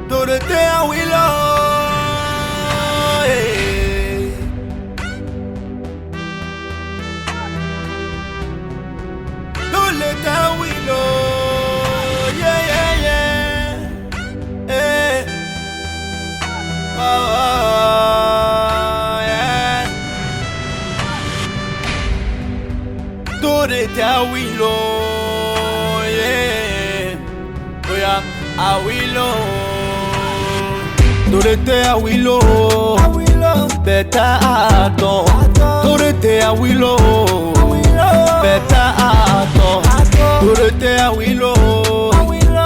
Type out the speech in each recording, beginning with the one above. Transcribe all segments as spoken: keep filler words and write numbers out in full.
Dorothy Awilo, eh. Dorothy Awilo, yeah, yeah, yeah. Eh. Oh, oh, oh, yeah. Dorothy Awilo, yeah. Oya, Awilo. Dorothy Awilo. Better actor. Dorothy Awilo. Better actor. Dorothy Awilo.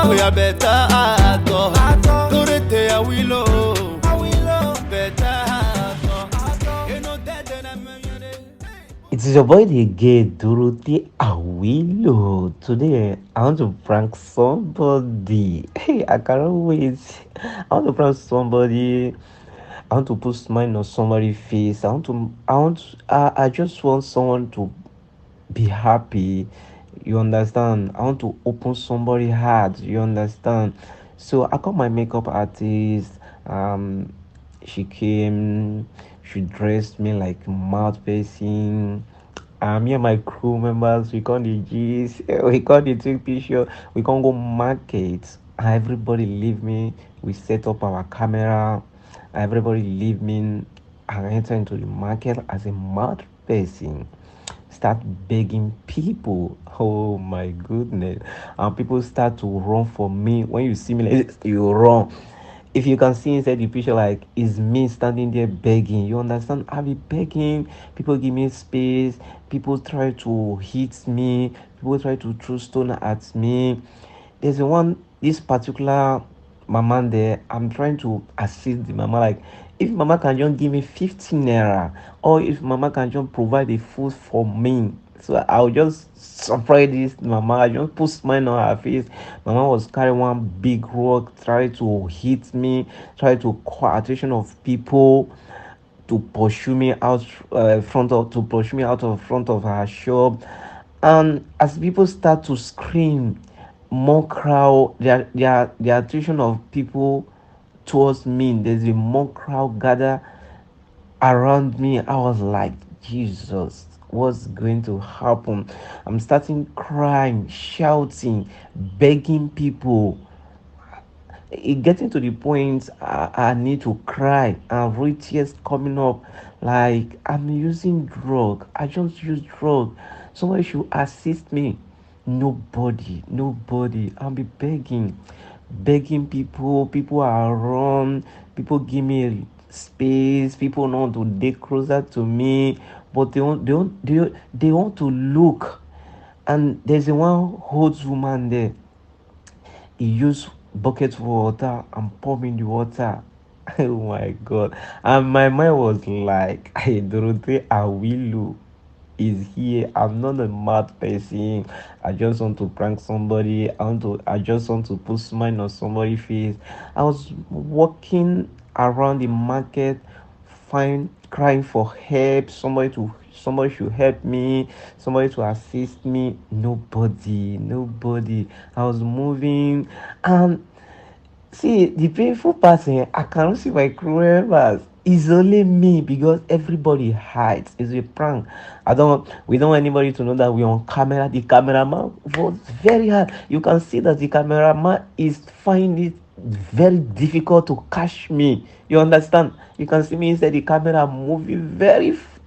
Oya, better actor. Dorothy Awilo. Better actor. You know that, then I'm It is your boy the gay Dorothy Awilo. Today I want to prank somebody. Hey, I cannot wait. I want to prank somebody. I want to put smile on somebody's face. I want to. I want. I, I just want someone to be happy. You understand? I want to open somebody heart. You understand? So I call my makeup artist. Um, she came. She dressed me like mad person. Um, me and my crew members, we come the G's, we come the take picture, we come go market. Everybody leave me. We set up our camera. Everybody leave me. I enter into the market as a mad person. Start begging people. Oh my goodness. And people start to run for me. When you see me like this, you run. If you can see inside the picture, like, it's me standing there begging. You understand? I be begging. People give me space. People try to hit me. People try to throw stone at me. There's one, this particular mama there. I'm trying to assist the mama. Like, if mama can just give me fifteen naira, or if mama can just provide the food for me, so I'll just surprise this mama. I just put smile on her face. Mama was carrying one big rock, try to hit me, try to call attention of people to pursue me out, uh, front of to pursue me out of front of her shop. And as people start to scream, more crowd, their their the attention of people towards me, there's a more crowd gather around me. I was like, "Jesus, what's going to happen?" I'm starting crying, shouting, begging people. It getting to the point I, I need to cry and real tears coming up. Like, I'm using drug. I just use drug. Somebody should assist me. Nobody, nobody. I'll be begging, begging people. People are around. People give me space. People want to dey closer to me, but they want they want they, they want to look. And there's a one old woman there. He used bucket of water and pour me in the water. Oh my God. And my mind was like, "Hey, Dorothy Awilu is here. I'm not a mad person. I just want to prank somebody. I want to I just want to put smile on somebody's face." I was walking around the market, fine, crying for help. Somebody to somebody should help me. Somebody to assist me. Nobody, nobody. I was moving, and see, the painful part, eh, I cannot see my crew members. It's only me, because everybody hides. It's a prank. I don't. We don't want anybody to know that we're on camera. The cameraman was very hard. You can see that the cameraman is finding it very difficult to catch me. You understand? You can see me inside the camera moving very f-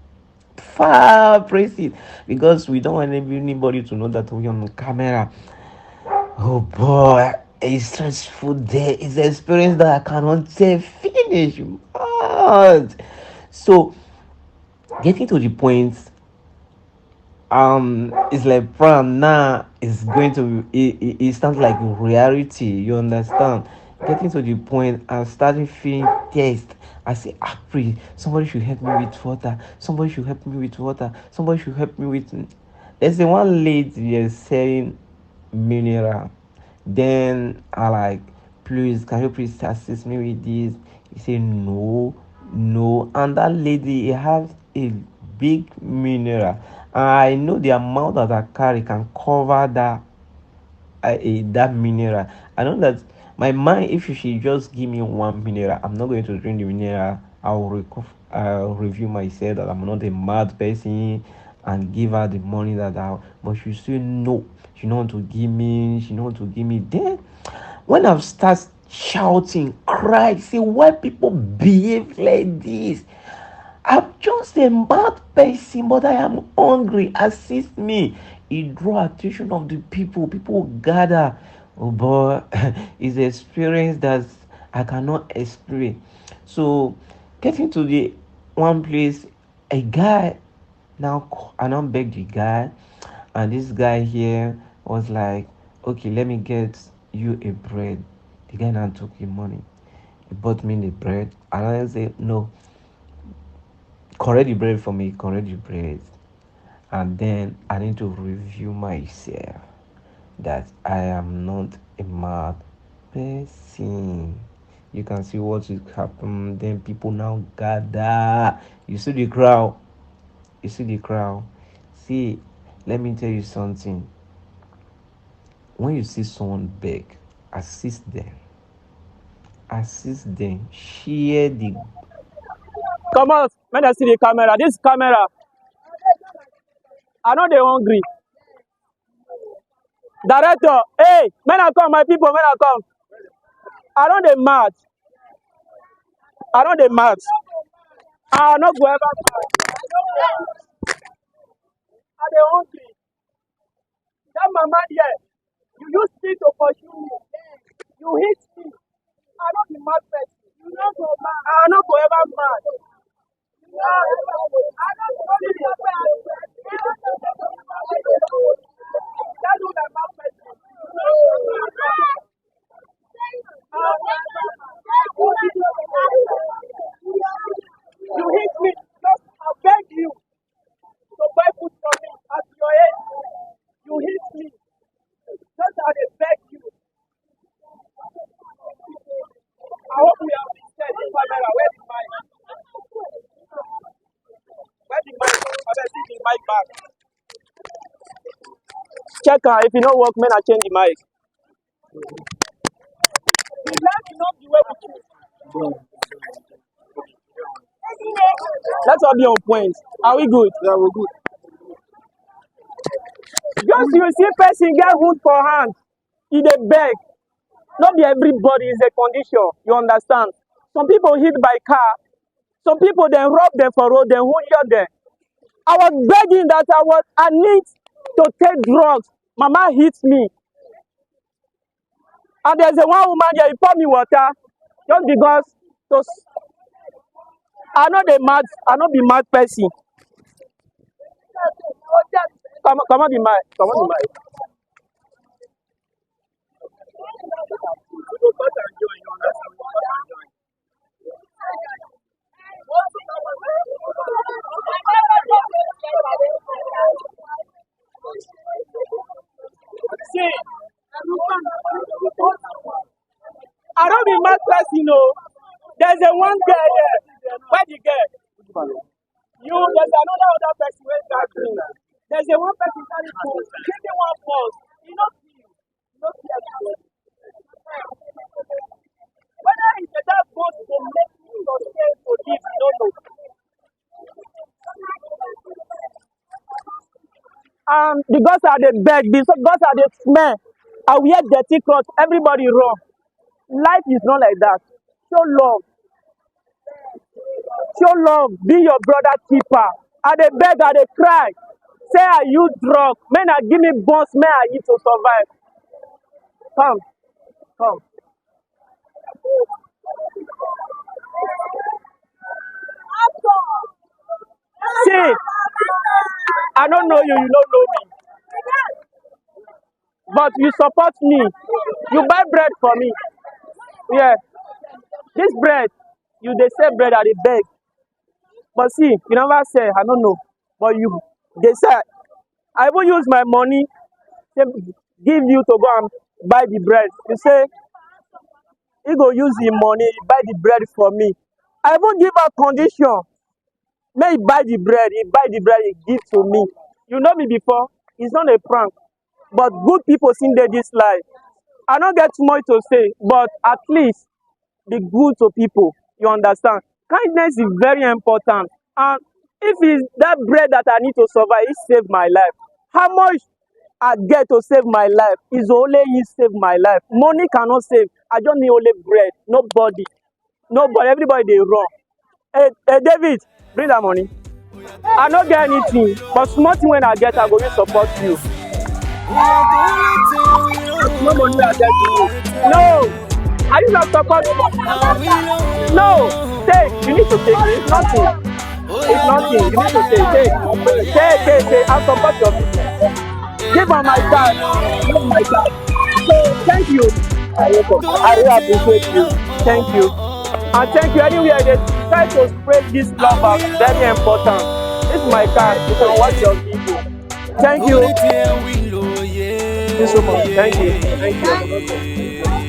far, praise it, because we don't want anybody to know that we're on camera. Oh boy, a stressful day. It's an experience that I cannot say finish. Mad. So, getting to the point, um, it's like prank now is going to it, it, it sounds like reality. You understand? Getting to the point, I'm starting feeling thirst. I say, "Ah, please, somebody should help me with water. Somebody should help me with water. Somebody should help me with." There's a one lady is selling mineral. Then I like, "Please, can you please assist me with this?" He said, "No, no." And that lady, he has a big mineral. I know the amount that I carry can cover that uh, eh, that mineral. I know that My mind, if she just give me one mineral, I'm not going to drink the mineral. I will reco- uh, review myself that I'm not a mad person and give her the money that I. But she say no. She no want to give me. She no want to give me. Then when I start shouting, cry, say, "Why people behave like this? I'm just a mad person, but I am hungry. Assist me." He draw attention of the people. People gather. Oh boy, it's experience that I cannot explain. So, getting to the one place, a guy now c- I now beg the guy, and this guy here was like, "Okay, let me get you a bread." The guy now took him money. He bought me the bread, and I say, "No, correct the bread for me, correct the bread." And then I need to review myself that I am not a mad person. You can see what is happening. Then people now gather. You see the crowd. You see the crowd. See, let me tell you something. When you see someone beg, assist them. Assist them. Share the Come out. Make I see the camera. This camera. I no dey hungry. Director, hey, make I come, my people, make I come. I no dey mad. I no dey mad. I no go ever mad. I dey hungry. That mama there, you use me to pursue me. You hit me. I no be mad person. You no go mad. I no go ever mad. You hit me. Just I beg you to buy food for me at your age. You hit me. Just I dey beg you. I hope we have been said the camera. Where the mic? Where the mic? I see the mic back. Check am. If e no work, make I change the mic. The light is not the way we choose. Let's all be on point. Are we good? Yeah, we're good. Just you see person get wound for hand, e dey beg. No be everybody is a condition, you understand? Some people hit by car, some people dem rob them for road, dem wound them. I was begging that I was I need to take drugs. Mama hit me. And there's a one woman there, he pour me water just because to s- I no dey mad, I no be mad person. Come, come on the mic, come on the mic. See, I don't be mad person, no. There's a one girl here. Where the girl? You, there's another other person wey catch me. There's a one person carry phone. Give me one phone. You know, you know, whether it's a that phone go make me sustain to live, you don't know. And the gutter dey beg, the gutter dey smell. I wear dirty cloth, everybody run. Life is not like that. Show love. Show love. Be your brother keeper. I dey beg, I dey cry. Say I use drug. Make una give me boss, make I eat to survive. Come. Come. See, I don't know you, you don't know me. But you support me. You buy bread for me. Yeah. This bread, you dey sell bread, I dey beg. But see, you never sell, I don't know. But you dey sell. I even use my money, say, give you to go and buy the bread. You say, he go use him money, buy the bread for me. I even give her condition. May he buy the bread, he buy the bread, he give to me. You know me before, it's not a prank. But good people still dey this life. I no get too much to say, but at least be good to people. You understand? Kindness is very important. And if it's that bread that I need to survive, it saved my life. How much I get to save my life is only it saved my life. Money cannot save. I just need only bread. Nobody. Nobody. Everybody dey run. Hey, hey, David, bring that money. I no get anything, but small thing wey I get, I go use support you. No money wey I get to you. No. Are you not support? No. Take. You need to take. It's nothing. It's nothing. You need to take. Take. Take. Take. Take. I support your business. Give am my card. Give am my card. So thank you. I welcome. I really appreciate you. Thank you. And thank you. Anywhere they try to spread this love out, very important. This is my card. You can watch your video. Thank you. Thank you so much. Thank you. Thank you.